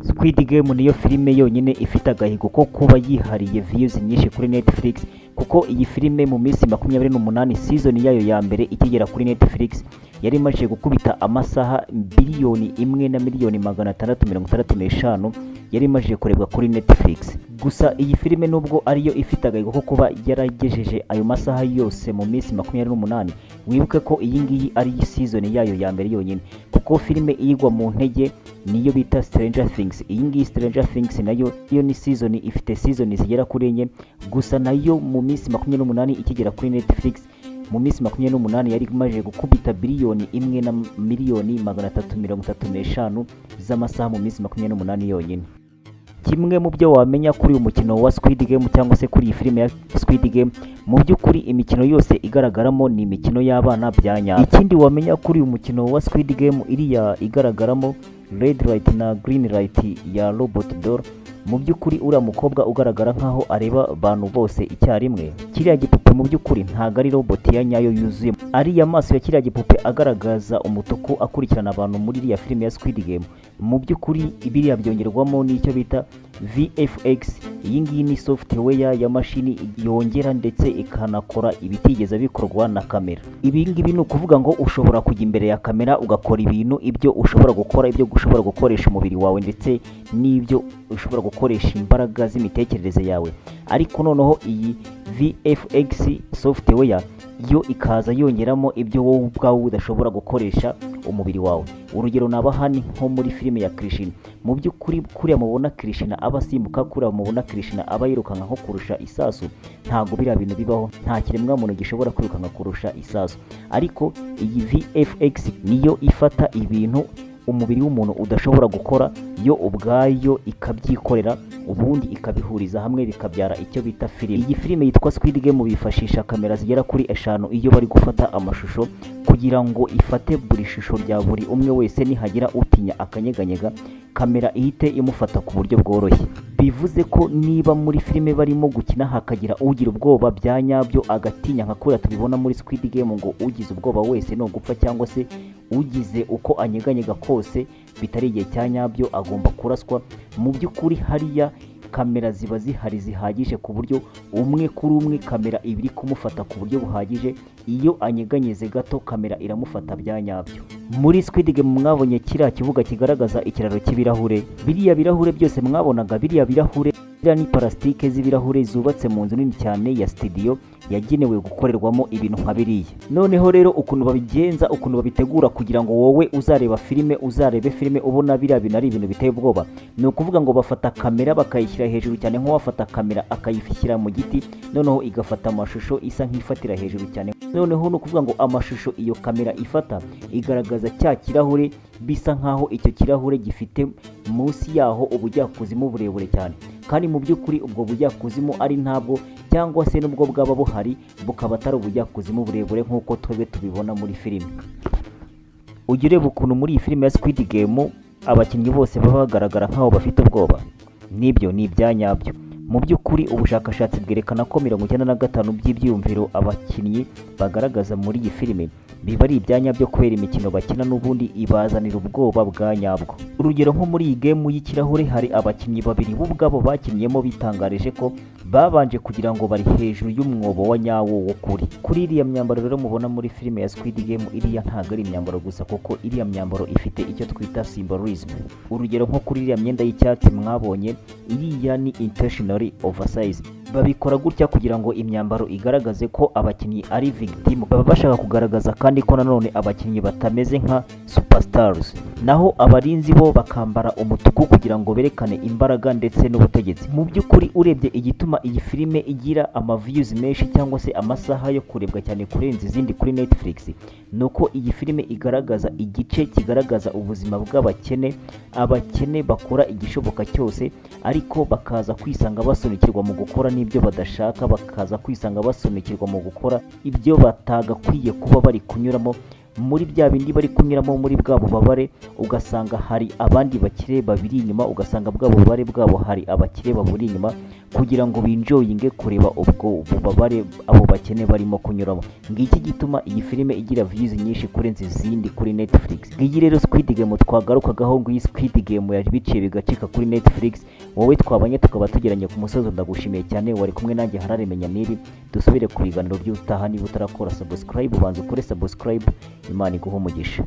Squid Game niyo filime yonyine ifite agahigo ko kuba yihariye views nyinshi kuri Netflix, kuko iyi filime mu minsi 28 season yayo ya mbere ikigera kuri Netflix yari imaze gukubita amasaha 1,665,000,000 yari imaze kurebwa kuri Netflix. Gusa iyi filime, nubwo ariyo ifite agahigo ko kuba yaragejeje ayo masaha yose mu minsi 28, wibuke ko iyi ngiyi ari season yayo ya mbere yonyine, kuko filime iyigwa mu ntege niyo bita Stranger Things. Iyi ngiyi Stranger Things nayo iyo ni season, ifite season zigera kuri enye. Gusa nayo mu minsi 28 ikigera kuri Netflix, mu minsi 28 yari imaze gukubita 1,335,000,000 z'amasaha mu minsi 28 yonyine. Kimwe mu byo wamenya kuri uyu mukino wa Squid Game cyangwa se kuri iyi filime ya Squid Game, mu by'ukuri imikino yose igaragaramo ni imikino y'abana bya nyabyo. Ikindi wamenya kuri uyu mukino wa Squid Game, iriya igaragaramo red light na green light ya robot doll, mu by'ukuri uriya mukobwa ugaragara nkaho areba abantu bose icyarimwe, kiriya gipupe mu by'ukuri ntabwo ari robot ya nyayo yuzuye. Ariya maso ya kiriya gipupe agaragaza umutuku akurikirana abantu muri iriya filime ya Squid Game, mu by'ukuri biriya byongerwamo n'icyo bita VFX. Iyi ngiyi ni software ya mashini yongera ndetse ikanakora ibitigeze bikorwa na kamera. Ibi ngibi ni ukuvuga ngo ushobora kujya imbere ya kamera ugakora ibintu, ibyo ushobora gukora, ibyo ushobora gukoresha umubiri wawe ndetse n'ibyo ushobora gukoresha imbaraga z'imitekerereze yawe, ariko noneho iyi VFX software yo ikaza yongeramo ibyo wowe ubwawe udashobora gukoresha umubiri wawe. Urugero nabaha ni nko muri filime ya Krishna. Mu by'ukuri kuriya mubona Krishna aba asimbuka, kuriya mubona Krishna aba yirukanka nko kurusha isasu, ntabwo biriya bintu bibaho. Nta kiremwamuntu gishobora kwirukanka kurusha isasu. Ariko iyi VFX niyo ifata ibintu umubiri w'umuntu udashobora gukora, yo ubwayo ikabyikorera, ubundi ikabihuriza hamwe bikabyara icyo bita filime. Iyi filime yitwa Squid Game bifashisha kamera zigera kuri eshanu iyo bari gufata amashusho, kugira ngo ifate buri shusho rya buri umwe wese. Nihagira utinya akanyeganyega, kamera ihite imufata ku buryo bworoshye. Bivuze ko niba muri filime barimo gukina hakagira ugira ubwoba bya nyabyo, agatinya nka kuriya tubibona muri Squid Game, ngo ugize ubwoba wese ni ugupfa, cyangwa se ugize uko anyeganyega kose bitari igihe cya nyabyo agomba kuraswa, mu by'ukuri hariya kamera ziba zihari zihagije ku buryo umwe kuri umwe kamera iba iri kumufata ku buryo buhagije. Iyo anyeganyeze gato, kamera iramufata bya nyabyo. Muri Squid Game mwabonye kiriya kibuga kigaragaza ikiraro cy'ibirahure. Biriya birahure byose mwabonaga, biriya birahure, biriya ni parasitike z'ibirahure zubatse mu nzu nini cyane ya studio yagenewe gukorerwamo ibintu nka biriya. Noneho rero ukuntu babigenza, ukuntu babitegura kugira ngo wowe uzareba filime, uzarebe filime ubona biriya bintu ari ibintu biteye ubwoba, ni ukuvuga ngo bafata kamera bakayishyira hejuru cyane, nk'uwafata kamera akayishyira mu giti, noneho igafata amashusho isa nk'ifatira hejuru cyane. Noneho ni ukuvuga ngo amashusho iyo kamera ifata igaragaza cya kirahure, bisa nk'aho icyo kirahure gifite munsi yaho ubujyakuzimu burebure cyane, kandi mu by'ukuri ubwo bujyakuzimu ari ntabwo, cyangwa se n'ubwo bwaba buhari bukaba atari ubujyakuzimu burebure nk'uko twebwe tubibona muri filime. Ujya ureba ukuntu muri iyi filime ya Squid Game abakinnyi bose baba bagaragara nk'aho bafite ubwoba? Nibyo, ni ibya nyabyo. Mu by'ukuri ubushakashatsi bwerekana ko 95 by'ibyiyumviro abakinnyi bagaragaza muri iyi filime biba ari ibya nyabyo, kubera imikino bakina n'ubundi ibazanira ubwoba bwa nyabwo. Urugero nko muri iyi game y'ikirahure, hari abakinnyi babiri bo ubwabo bakinnyemo bitangarije ko babanje kugira ngo bari hejuru y'umwobo wa nyawo wo kuri iriya myambaro. Rero mubona muri filime ya Squid Game, iriya ntabwo ari imyambaro gusa, kuko iriya myambaro ifite icyo twita symbolism. Urugero nko kuri iriya myenda y'icyatsi mwabonye, iriya ni intentionally oversize. Babikora gutya kugira ngo imyambaro igaragaze ko abakinnyi ari victim. Baba bashaka kugaragaza kandi ko nanone abakinnyi batameze nka superstars. Naho abarinzi bo bakambara umutuku kugira ngo berekane imbaraga ndetse n'ubutegetsi. Mu by'ukuri urebye igituma iyi filime igira ama views menshi cyangwa se amasaha yo kurebwa cyane kurenza izindi kuri Netflix, ni uko iyi filime igaragaza igice kigaragaza ubuzima bw'abakene, abakene bakora igishoboka cyose ariko bakaza kwisanga basunikirwa mu gukora n'ibyo badashaka, bakaza kwisanga basunikirwa mu gukora ibyo batagakwiye kuba bari kunyuramo. Muri bya bindi bari kunyuramo, muri bwa bubabare, ugasanga hari abandi bakire babiri inyuma, ugasanga bwa bubabare bwabo hari abakire baburi inyuma. kugira ngo binjoyinge kureba ubwo bubabare abo bakene barimo kunyuramo. Ngiki gituma iyi filime igira views nyinshi kurenza izindi kuri Netflix. Ngiyi rero Squid Game twagarukagaho, ngiyi Squid Game yari biciye bigacika kuri Netflix. Wowe twabanye tukaba tugeranye ku musozo, ndagushimiye cyane. Wari kumwe nanjye Harare Menya Nibi. Dusubire ku biganiro by'utaha. Niba utarakora subscribe, ubanza ukore subscribe. Imana iguhe umugisha.